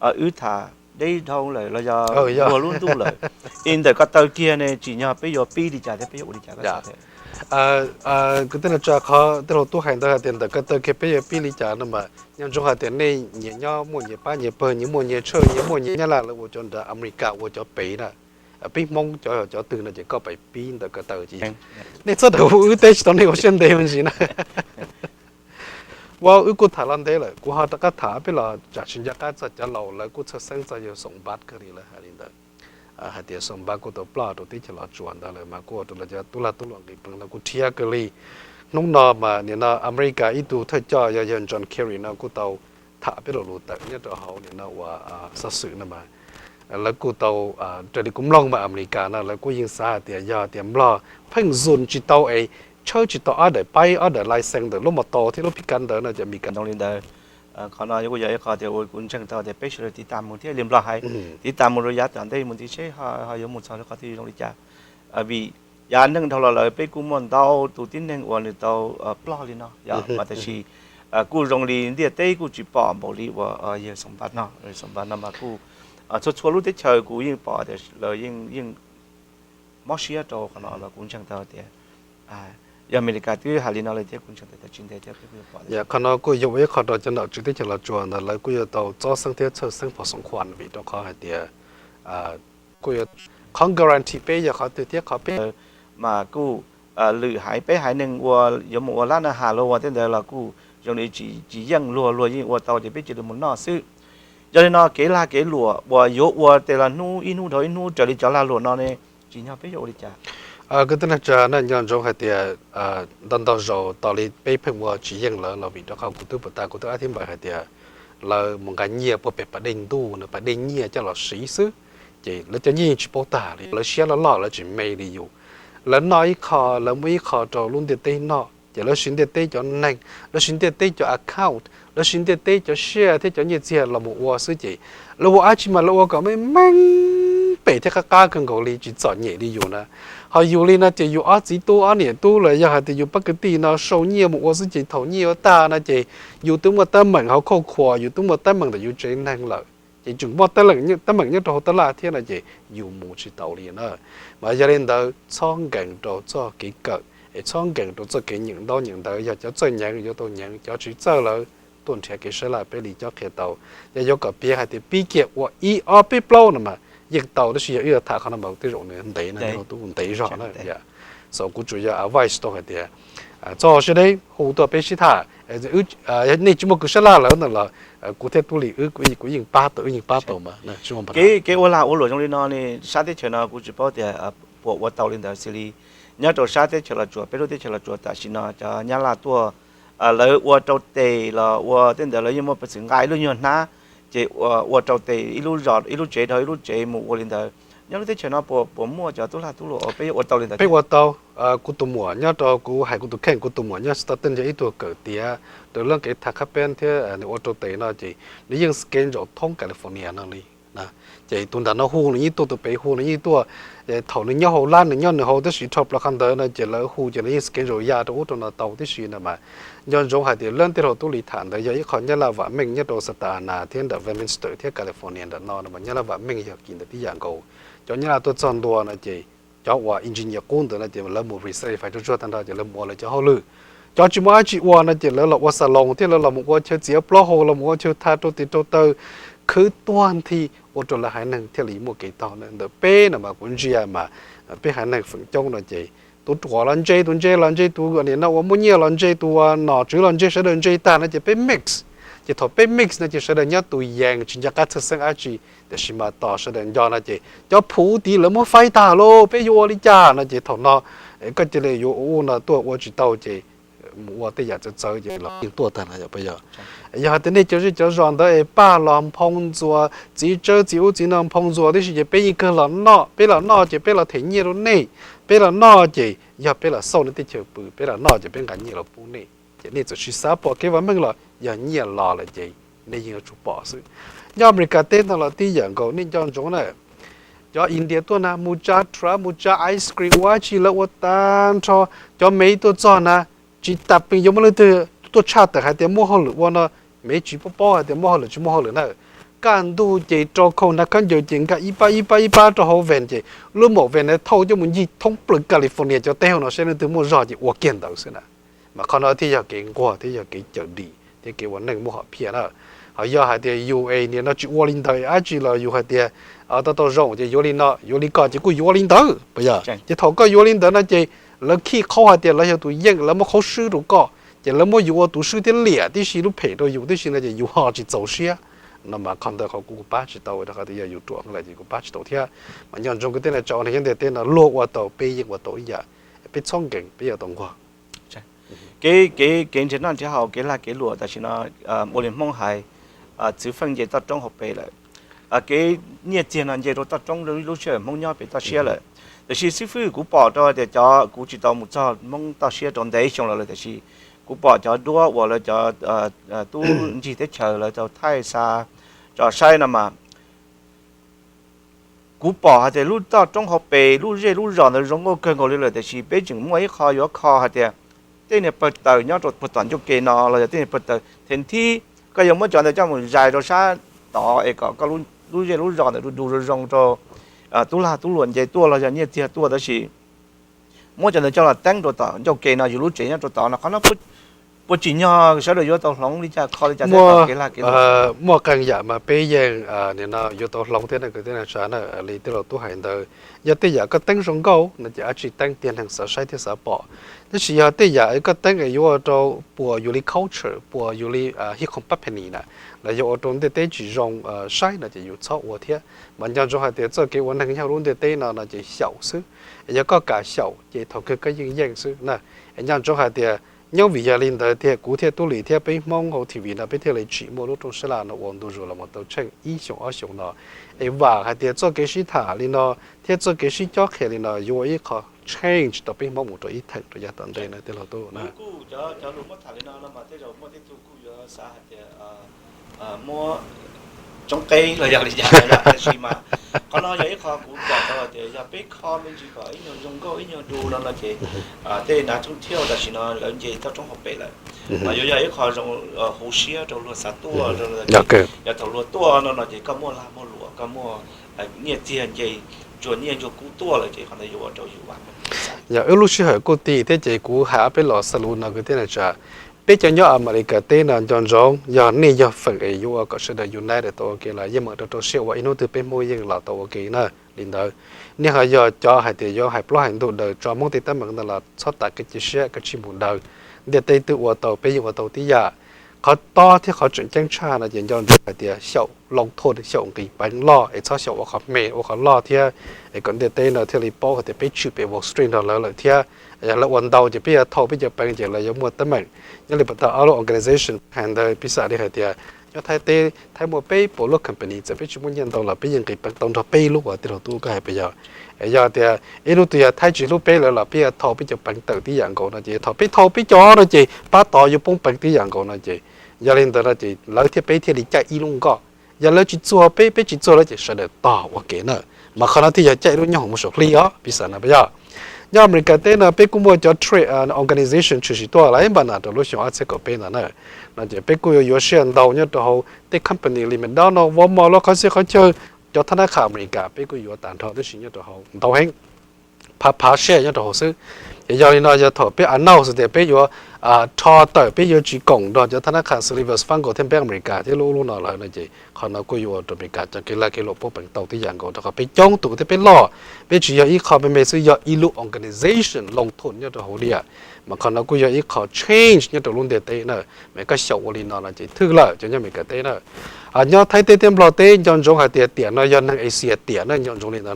Wb tham deb dhau lawm los yog ua lub ntuj lawm, es ntawm ko taw kiag ne tsim nyog peb yuav pib li cas thiab peb yuav ua li cas? Kwv tij, qhov tij laug tub hais ntawd hais tias ntawm ko taw kiag peb yuav pib li cas no mas nco ntsoov hais tias nej nyias nyob muaj nyias pab nyias pawg, nyias muaj nyias tshawj, nyias muaj nyias nyab laj, lawv ua cov nrad Amelikas ua cov pem na, peb Hmoob cov cov twg no ces koj pais pib ntawm ko taw ces nej txhob rawm hu wb teb tsis tau nej ua siab ntev me ntsis na. Ua wb kuj tham los ntev lawm, kuv ho rov qab tham peb los tsam tsis nco qab txog cov laus lawv kuj txhawj xeeb txog yawg Xoom Npab kawg li lawv hais li ntawd, hais tias Xoom Npab kuj tau ploj rau teb chaws Los Tsuas ntawd lawm mas kuj ua rau lawv cov tub lag tub luam nqis peev lawv kuj rhiab kawg li. Hnub no mas nim no Amelikas ib tug thawj coj yog yawg John Kerry no kuj tau tham peb lo lus tawm nyob rau hauv nim no uas xov xwm no mas lawv kuj tau, raws li kuv mloog mas Amelikas no lawv kuj yeej xav hais tias yog tias Nplog pheej zun tsis tau es tshawb tsis tau ob daim paib ob daim license ntawm lub mos taus thiab lub phij kav ntawd no ces Amelikas zoo li ntawd. Qhov no kuj yog ib qho tias ua kuv ntseeg tau tias peb sawv daws tiv tam mus thiab li Nplog hais, tiv tam mus rau yav tom ntej mus ntxiv seb ho yuav mus txog rau qhov twg zoo li cas. Vim yav neeg dhau los lawm peb kuj muaj ntau tus tib neeg uas nws tau ploj li no yog mas tab sis kuj zoo li ntiaj teb kuj tsis pom npaum li uas yawg Xoom Npab no, Xoom Npab no mas kuj txhua txhua lub teb chaws kuv yeej pom tias lawv yeej mob siab rau qhov no los kuv ntseeg tau tias yog Amelikas twb hais li no lawm thiab kuv ntseeg tias tsis ntev thiab peb kuj yuav pom. Qhov no kuj yog ua ib qho rau cov nom tswv teb chaws Los Tsuas ntawd lawv kuj yuav tau txob xeeb thiab txhawj xeeb pov xoom khuam vim rau qhov hais tias kuj yuav, qhov guarantee peb yog qhov twg thiab qhov peb mas kuj lwm haiv peb haiv neeg ua yuav mus ua lab na has luag ua tej ntawd los kuj zoo li tsis yeej, luag luag yeej ua tau ces peb cia li mus noj xwb. Yog li no kev lag kev luam uas yuav ua tes los hnub ib hnub dhau ib hnub raws li cov lag luam no ne, tsim nyog peb yuav ua li cas? Kwv tij neej tsa, nej nco ntsoov hais tias ntau ntau zaus tos li peb pheej ua tsis yeej lawv los vim rau qhov kuv twb pom tas kuv twb ab thiab npaws hais tias lawv mus nqa nyiaj puag pem pas dej ntuj no, pas dej nyiaj coj los siv xwb, ces lawv cov nyiaj yeej tsis paub tag li, lawv siab loj loj lawv tsis me li yus. Lawv noj ib qho lawv muab ib qho rau lub ntiaj teb noj, ces lawv siv ntiaj teb cov neeg, lawv siv ntiaj teb cov account, lawv siv ntiaj teb cov siaj thiab cov nyiaj txiag los mus ua xwb ces lawv ua dab tsi mas lawv ua kom meej meej pem thiab qab qab kawg nkaus li tsis txom nyem li yus na. Ho yus li no ces yus ob txiv tub ob niam tub los yog hais tias yus pab kwv tij no sau nyiaj mus ua xwb ces thaum nyiaj ua tag no ces yus twb muaj teeb meem hauv khauj khuas, yus twb muaj teeb meem ntawm yus tsev neeg lawm ces tseem muaj teeb meem nyob rau hauv tab laj thiab no ces yus mus tsis tau li na. Mas yog li ntawd txhob nkees rau txoj kev kawm es txhob nkees rau txoj kev nyeem ntaub nyeem ntawv, yog cov txawj nyeem yuav tau nyeem, cov tsis txawj lawv tuaj nrhiav kev sab laj peb li cob qhia tau. Yog yuav kom piav hais tias pib kiag ua ib ob peb plaub no mas yeej tau, tab sis yog wb yuav tham qhov no mas tej zaum nws ntev no, tub ntev zog na. So kuv tsuas yog advice rau hais tias txhob siab deb hu tuaj peb sib tham. Nej tsis muaj kws sab laj lawm ntawd los kuv thiab tub Lis wb kuv yeej pab tau, wb yeej pab tau mas. Kev ua lag ua luam zoo li no ne sab teb chaws no kuv tsis paub tias puas ua tau li ntawd xws li nyob rau sab teb chaws Los Tsuas, peb lub teb chaws Los Tsuas tam sim no cov nyab laj tuaj, lawv ua rau tes los ua tej ntawd lawv yeej muaj peev xwm nqa ib lub nyuag hnab ces ua rau tes ib lub zos ib lub tsev dhau ib lub tsev mus ua li ntawd. Nyob lub teb chaws no puas muaj cov tub lag tub luam peb yuav ua tau li ntawd? Peb ua tau. Kuv tus muam nyob rau, kuv hais kuv tus kheej, kuv tus muam nyob Stockton yog ib tug kawm tiav rau lub kev thav qhab peb thiab nws ua rau tes no ces nws yeej schedule thoob California no li. Ces tus nram no hu nws yeej tuaj, tus pem hu nws yeej tuaj. Thaum nws nyob hauv lab nws nyob nws hauv, tab sis dhau plaws qhov ntawd no ces lawv hu ces nws yeej schedule ya rau ub rau no tau tib si no mas. Nco ntsoov hais tias leej tij laug tub Lis tham ntawd yog ib qho nyab laj vam meej nyob rau Santa Ana thiab nram Westminster thiab California nram no no mas nyab laj vam meej yog kis ntawd tib yam nkaus. Cov nyab laj tuaj txog ntua no ces cov uas engineer qub ntawd no ces lawv mus research fais tsuag tsuag tag nrho ces lawv mus ua lawv cov hauj lwm. Cov tsis muaj dab tsi ua no ces lawv los ua salon thiab lawv los mus ua chaw txiav plaub hau, los mus ua chaw tha rau tes rau taw, khwv tuag nthi ua rau lawv haiv neeg thiaj li muaj kev tau. Ntawm peb no mas kuv ntsia mas peb haiv neeg feem coob no ces tus ruam los ntse, tus ntse los ntse, tus nim no uas muaj nyiaj los ntse, tus uas nom tswv los ntse, sawv daws ntse tag no ces peb mix. Ces thaum peb mix no ces sawv daws nyob tus yees tsis nco qab txhawj xeeb dab tsi, tiam sis mas tos sawv daws nco no ces cov phuv tid lawv muab faib tag lauj, peb yuav ua li cas no ces thaum no koj cia li yuav ua ub no tuaj ua tsis tau ces mus ua tej yam txawv txawv ces los yeej tuaj tag no yog puas yog? Yog hais tias nej cov zej cov zos ntawd es paj los nphoo ntxuas, txiv tsawb txiv ub txiv no nphoo ntxuas tib si ces peb yeej kawg los noj, peb los noj ces peb los them nyiaj rau nej, peb los noj ces yog peb los xauj nej teb chaws pw, peb los noj ces peb nqa nyiaj los pub nej, ces nej txawm tsis xav pom kev vam meej los yog nyiaj los lawm ces nej yeej yuav tsum pom xwb. Nyob Amelikas teb no los tib yam nkaus, nej nco ntsoov na, cov India tuaj na mus tsa truck mus tsa ice cream ua dab tsi lawv ua tag nrho. Cov Mev tuaj txog na tsis tas pes yuav muaj leej twg tuaj tshaj tawm hais tias muaj hauj lwm ua no, Mev tsis paub paub hais tias muaj hauj lwm tsis muaj hauj lwm na. Kaj ntug ces rau khau hnav khaub ncaws ces nkag ib pab ib pab ib pab rau hauv van ces lub maum van na thauj coj mus ncig thoob plaws California cov teb hauv no saib leej twg muaj zog ces ua kiag ntawd xwb na. Mas qhov no thiaj yog kev nquag thiab yog kev cawm dim thiab kev ua neej muaj hom phiaj na. Ho yog hais tias yus es nim no tsis ua li ntawd dab tsi los yus hais tias tau tau zoo ces yuav li no yuav li ko ces kuj yuav li ntawd puas yog? Ces thaum koj yuav li ntawd no ces lawv khij qhaub hais tias lawv yog tus yeej, lawv muab qhaub swb rau koj, ces lawv muab yus ua tus swb thiab liam tib si lub phem rau yus tib si no ces yus ho tsis txaus siab. No mas qhov ntawd qhov kuv kuv pab tsis tau rau qhov tias yog yus ruam lawm ces kuv pab tsis tau thiab. Mas nco ntsoov kwv tij neej tsa nyob ntiaj teb no luag ua tau peb yeej ua tau ib yam, peb txhob nkees peb yuav tau nquag. Kev kev kev nrhiav noj nrhiav haus kev lag kev luam tam sim no ua li Hmoob hais, txwv feej nce toj roob hauv pes lawm. Kev nyiaj txiag no nce rau toj roob lub sij hawm Hmoob nyob pem toj siab lawm. Tiam sis xib fwb kuv pom rau tias cov, kuv tsis tau mus txog Hmoob toj siab rau ntev xyoo los lawm tiam sis kuv pom cov duab uas lawv cov tub ncig teb chaws lawv tau thaij xa tso saib no mas kuv pom hais tias lub toj roob hauv pes lub zej lub zos ntawd zoo nkauj kawg nkaus li lawm tiam sis peb tseem muaj ib qho yuav kho hais tias tej niag pawg taws nyob rau puag tom ncauj ke no los yog tej niag pawg taws thev nthib, koj yuav muab cov ntawd coj mus zais rau sab tod es kom koj lub zej lub zos ntawd du du zoo zoo rau tub lag tub luam nce tuaj los yog nyiaj txiag tuaj tab sis muab cov ntawd coj los teeb rau tom ncauj ke no yus lub tsev nyob rau tod no qhov no puas tsim nyog sawv daws yuav tau hloov li cas kho li cas thiab kev lag kev luam? Muaj qee yam mas peb yeej nim no yuav tau hloov thiab na kwv tij neej tsa na. Li tij laug tub hais ntawd, yog tej yam koj teeb zoo nkauj no ces dab tsi teeb tiag neeg xav saib thiab xav pom. Tab sis yog tej yam koj teeb es yuav ua rau puas yus li culture puas yus li hib qhoom pab phe nis na, los yog ua rau ntiaj teb tsis zoo saib no ces yus txhob ua thiab. Mas nco ntsoov hais tias txoj kev ua neeg nyob hauv lub ntiaj teb no no ces xyaum xwb. Es yog koj kam xyaum ces thaum kawg koj yeej yeej xwb na. Es nco ntsoov hais tias nyob vim yog li ntawd tiag kuv thiab Tub Lis thiab peb Hmoob hauv T V no peb thiaj li tsim muaj lub rooj sab laj no ua ntu zus los mus tau tsheej ib xyoos ob xyoos no. Es vam hais tias txoj kev sib tham li no thiab txoj kev sib cob qhia li no yuav ua ib qho change tau peb Hmoob mus rau ib theem rau yav tom ntej na tij laug tub na. Cov lus muab tham li no no mas tej zaum muaj tej tug kuj yuav xav hais tias muab tsoob qeb los yog li cas, tab sis mas qhov no yog ib qho kuv pom tau tias yog peb kho me ntsis kom ib nyuag zoo nkauj ib nyuag du no no ces tej nav tsoob thiab tam sim no lawv nce toj roob hauv pes lawm. Mas yuav yog ib qho zoo huv siab rau luag xav tuaj, yog thaum luag tuaj no no ces koj muaj lag muaj luam, koj muaj nyiaj txiag nce, ntsuag nyiaj ntsuag kub tuaj lawm ces qhov ntawd yuav ua rau yus vam meej. Yog wb lub sij hawm kuj tig thiab ces kuv hais ob peb los xaus lus no kwv tij neej tsa. Peb cov nyob Amelikas teb no nco ntsoov yog nej yog feem es yuav ua kom sawv daws united tau ua ke los yeej meem rau rau siab ua ib hnub twg peb Hmoob yeej los tau ua ke na. Li ntawd, nej ho yog cov hais tias yuav hais plaub hais ntug daws tso Hmoob tej teeb meem ntawd los txhob tas kev cia siab, kav tsij mus daws. Ntiaj teb twb ua tau peb yeej ua tau tib yam. Qhov tob thiab qhov tseem ceeb tshaj no ces nco ntsoov hais tias xyaum loo thoj xyaum nqis peev loj es txhob xyaum ua qhov me ua qhov loj thiab, es kom ntiaj teb no thiaj li paub hais tias peb tshwm pem Wall Street nrog lawv lawm thiab. Yog lawv ua ntau ces peb yuav thau peb cov peev ces lawv yuav muaj teeb meem. Nyob li puas tau ob lub organization hais ntawd piv xam li hais tias nyob Thaib teb Thaib muaj peb puas lub company txawm peb tsis muaj nyiaj ntau los peb yeej nqis peev tau nrog peb lub uas tij laug tub koj hais puas yog? Yog tias ib hnub twg yog Thaib tsis hlub peb lawm los peb yuav thau peb cov peev tawm tib yam nkaus no ces thaum peb thau peb cov no ces pab tod yuav poob peev tib yam nkaus no ces yog li ntawd no ces lawv thiab peb thiaj li caij ib lub nkoj. Yog lawv tsis txuag peb, peb tsis txuag lawv ces sawv daws tog ua ke na. Mas qhov no thiaj yog caij ib lub nyoob hoom mus saum hli os piv xam no puas yog? Nyob Amelikas teb no peb kuj muaj cov trade organization tshwm sim tuaj lawm npaj na rau lub xyoo ob txhiab kaum peb ntawd na. No ces peb kuj yuav yuav siab ntau nyob rau hauv tej company li McDonald, Walmart los qhov xij qhov chaw, cov thab nab qha Amelikas peb kuj yuav tag nrho tib si nyob rau hauv ntau heev, phav phav share nyob rau hauv xwb. Ces yog li no yog thaum peb announce tias peb yuav rho tawm peb yuav tsis koom nrog cov thab nab qha Sullivan Fargo thiab Bank America thiab lub ub lub no lawm no ces qhov no kuj yuav ua rau Amelikas cov kev lag kev luam poob peev tau tib yam nkaus rau qhov peb coob tus thiab peb loj, peb tsis yog ib qho me me xwb yog ib lub organization loo thoj nyob rau hauv li. Mas qhov no kuj yog ib qho change nyob rau lub ntiaj teb na. Mas koj xyaum ua li no no ces thwj lawm cov nyob Amelikas teb na. Nyob Thaib teb thiab Nplog teb nco ntsoov hais tias tiam no yog neeg Asia tiam na, nco ntsoov li ntawd.